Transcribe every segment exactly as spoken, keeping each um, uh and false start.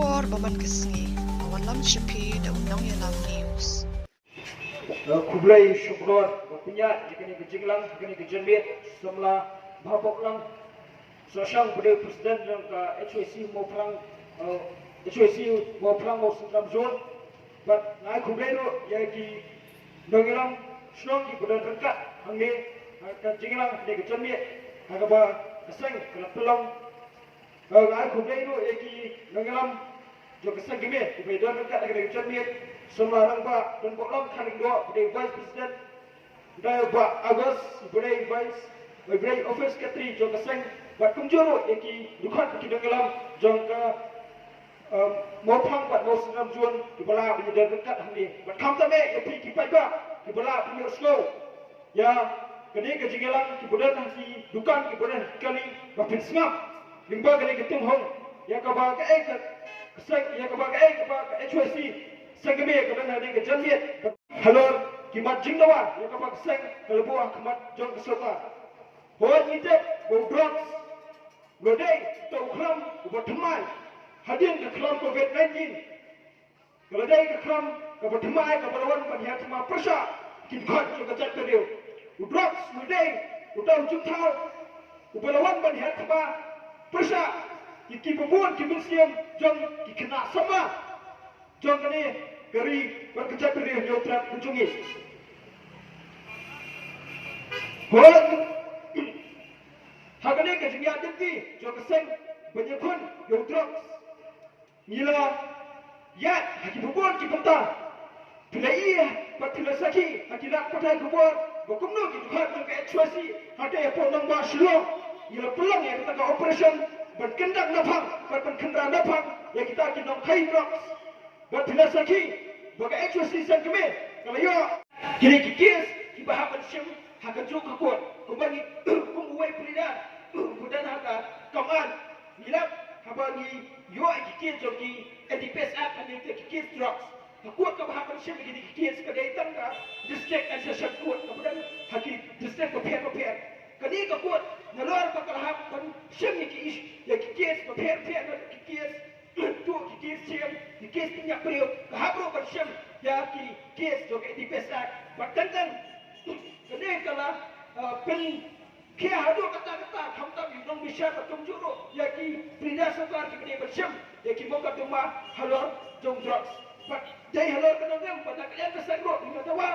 Por ba man ka sngi, ka wan lam sha phi da u Nongïalam News. Eh, khublei shukor ba pynïaid ïa kane ka jingïalang, ïa kane ka janmiet samla Bhaphok Lang. Sa shang bad u president jong ka H Y C Mawphlang, eh, H Y C Mawphlang Mawsynram Zone. Bad nga ai khublei ruh ïa ki nongïalam shnong kiba don ryngkat hangne ha ka jingïalang kane ka janmiet, ha kaba ka seng ka la pynlong. Eh, nga ai khublei ruh ïa ki nongïalam jong ka seng kmie kiba don ryngkat ha kane ka janmiet, samla Rangbah Donbok Long Kharlyngdoh, ba dei vice president, ba dei Bah August, ba dei vice, ba dei office secretary jong ka seng, bad kumjuh ruh ïa ki dkhot bad ki nongïalam jong ka, um, Mawphlang bad Mawsynram Zone kiba la ban ïadon ryngkat hangne. Bad khamtam eh ïa phi ki paidbah kiba la ban ïohsngew ïa kane ka jingïalang, kiba don ha ki dukan, kiba don ha ki kali, ba phin sngap lyngba kane ka tynghong ïa kaba kaei ka seng, ïa kaba kaei kaba ka H Y C seng kmie ka don ha kane ka janmiet. Halor ki mat jingdawa ïa kaba ka seng ka la buh ha khmat jong ka sorkar. Hooid, ngi tip ba u drugs u la dei uta u khlam uba thymmai hadien ka khlam covid nineteen. Ka la dei ka khlam kaba thymmai kaba la wan ban hiar thma pyrshah ki dkhot jong ka jaitbynriew. U drugs u la dei uta u jingthaw uba la wan ban hiar thma pyrshah ïa kiba bun ki mynsiem jong ki khynnah samla jong kane ka ri bad ka jaitbynriew Hynñiewtrep ka jong ngi. Hooid, ha kane ka jingïaid lynti jong ka seng ban ïakhun ïa u drugs, ngi la ïaid ha kiba bun ki bynta. Phi la ïohi bad phi la sakhi ha ki lad pathai khubor ba kumno ki dkhot jong ka H Y C ha ka airport Nongbah Shillong, ngi la pynlong ïa kata ka operation ban kyndat naphang bad ban khynra naphang ïa kita ki nongkhaïi drugs. Bad phi la sakhi ba ka H Y C seng kmie ka la ïoh kine ki case kiba hap ban shim ha kajuh ka court. Kumba ngi, kum uwei u pleader uba don ha ka kam aiñ, ngi lap haba ngi ïoh ïa ki case jong ki N D P S Act, ha kine ki case drugs, ka court kaba hap ban shim ïa kine ki case ka dei tang ka District and Session Court kaba don ha ki district bapher bapher. Kane ka court nalor ba ka la hap ban shim ïa ki ish-, ïa ki case bapher bapher, ki case tuh, ki case shim, ki case pynïap briew, ka hap ruh ban shim ïa ki case jong ka N D P S Act. Bad teng teng kane ka la, uh, pynkhia haduh katta katta, khamtam ïa u nongbishar bad kumjuh ruh ïa ki pleader sorkar kiba dei ban shim ïa ki mukotduma halor jong drugs. Bad dei halor ka nongrim bad na ka liang ka seng ruh ngi la dawa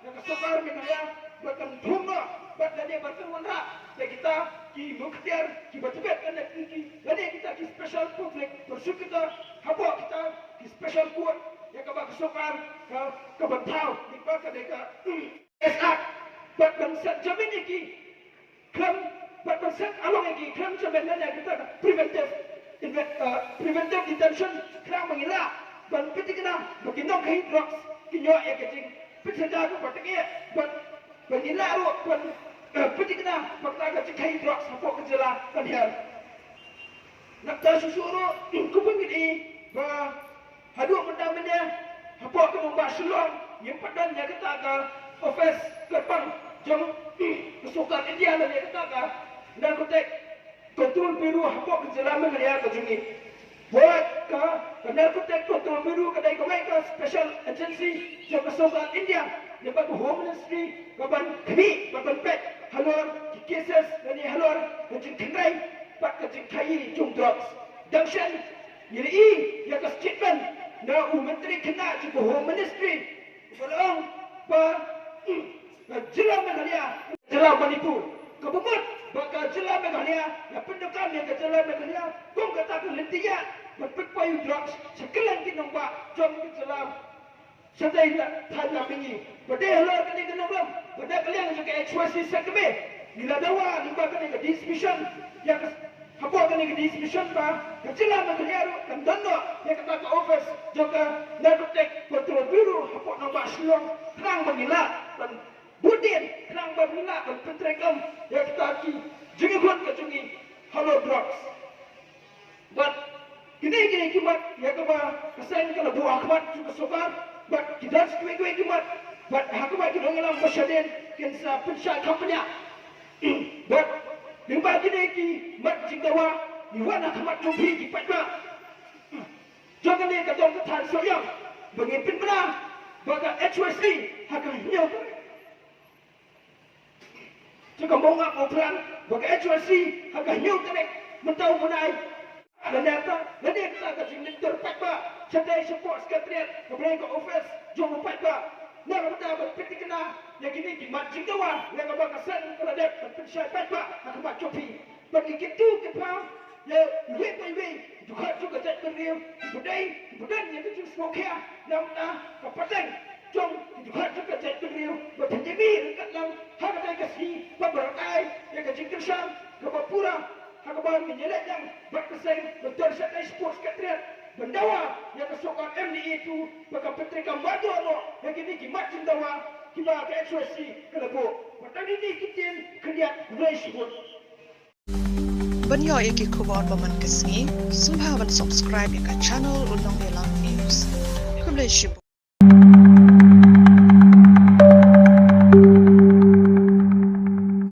na ka sorkar Meghalaya ba kan thung noh bad lane ba kan wanrah ïa kita ki muktiar kiba tbit lane ki, lane kita ki Special Public Prosecutor hapoh kita ki Special Court ïa kaba ka sorkar ka, ka ban thaw lyngba kane ka S Act, bad ban set jamin ïa ki khlem, bad ban set along ïa ki khlem jamin lane kita ka preventive inve-, uh, preventive detention, khnang ba ngin lah ban pynthikna ba ki nongkhaïi drugs kin ïoh ïa ka jingpynsaja kaba tyngeh, bad ba ngin lah ruh ban, uh, pynthikna ba kata ka jingkhaïi drugs hapoh ka jylla kan hiar. Nangta shuh shuh ruh kumba ngi ïohi ba haduh mynta mynne hapoh ka nongbah Shillong ngim pat don ïa kata ka office kyrpang jong ka sorkar India lane ïa kata ka Narcotic Control Bureau hapoh ka jylla Meghalaya ka jong ngi. Bad ka, ka Narcotic Control Bureau ka dei kawei ka special agency jong ka sorkar India lyngba ka Home Ministry ka ban khmih bad ban peit halor ki cases lane halor ka jingkynrei bad ka jingkhaïi jong drugs. Dang shen ngi la ïohi ïa ka statement na u Myntri Khynnah jong ka Home Ministry, uba la ong ba, hmm, ka jylla Meghalaya, jylla Manipur, kaba mut ba ka jylla Meghalaya la pyndonkam ïa ka jylla Meghalaya kum kata ka lynti ïaid ban pynpoi u drugs sha kylleng ki nongbah jong ka jylla. Shatei la thaiñ la mihngi. Ba dei halor kane ka nongrim ba na ka liang jong ka H Y C seng kmie ngi la dawa lyngba kane ka Dee's Mission, ïa ka, hapoh kane ka Dee's Mission ba ka jylla Meghalaya ruh kan don noh ïa kata ka office jong ka Narcotic Control Bureau hapoh nongbah Shillong, khnang ba ngin lah ban bud dien, khnang ba ngin lah ban pyntreikam ïa kita ki jingïakhun ka jong ngi halor drugs. Bad kine, kine ki mat ïa kaba ka seng ka la buh ha khmat jong ka sorkar, bad ki don kiwei kiwei ki mat, bad ha kaba ki nongïalam ba shadien kin sa pynshai kham pynïaid. Bad lyngba kine ki mat jingdawa ngi wan ha khmat jong phi ki paidbah. Ka dong ka than sawdong ba ngin pynbna ba ka H Y C ha ka hynñiew tarik. Te ka mong nga ko plan ba ka H Y C ha ka hynñiew tarik mynta u bnai. Lane ta, lane ta ka jingmynta paidbah shatai shapoh Secretariat, ka briew ka office jong u paidbah. Na ka bynta ban pynthikna ïa kine ki mat jingdawa, ïa kaba ka seng ka la dep ban pynshai paidbah ha khmat jong phi. Bad ki kyntu ki pham ïa iwei pa iwei ki dkhot jong ka jaitbynriew, ki bym dei ki bym don ïa ka jingsngewkhia namar ka pateng jong ki dkhot jong ka jaitbynriew. Bad pynjah mih ryngkat lang ha katei ka sngi ba baroh ai ïa ka jingkyrshan kaba pura ha kaba ngin ïaleh lang bad ka seng ban tor shatai shapoh Secretariat ban dawa ïa ka sorkar M D A two ba ka pyntrei kam bad ïa kine ki mat jingdawa kiba ka H Y C ka la buh. Bad tang kine ki ktien khyndiat, khublei shibun. Ban ïoh ïa ki khubor ba man ka sngi, sngewbha ban subscribe ïa ka channel U Nongïalam News. Khublei shibun.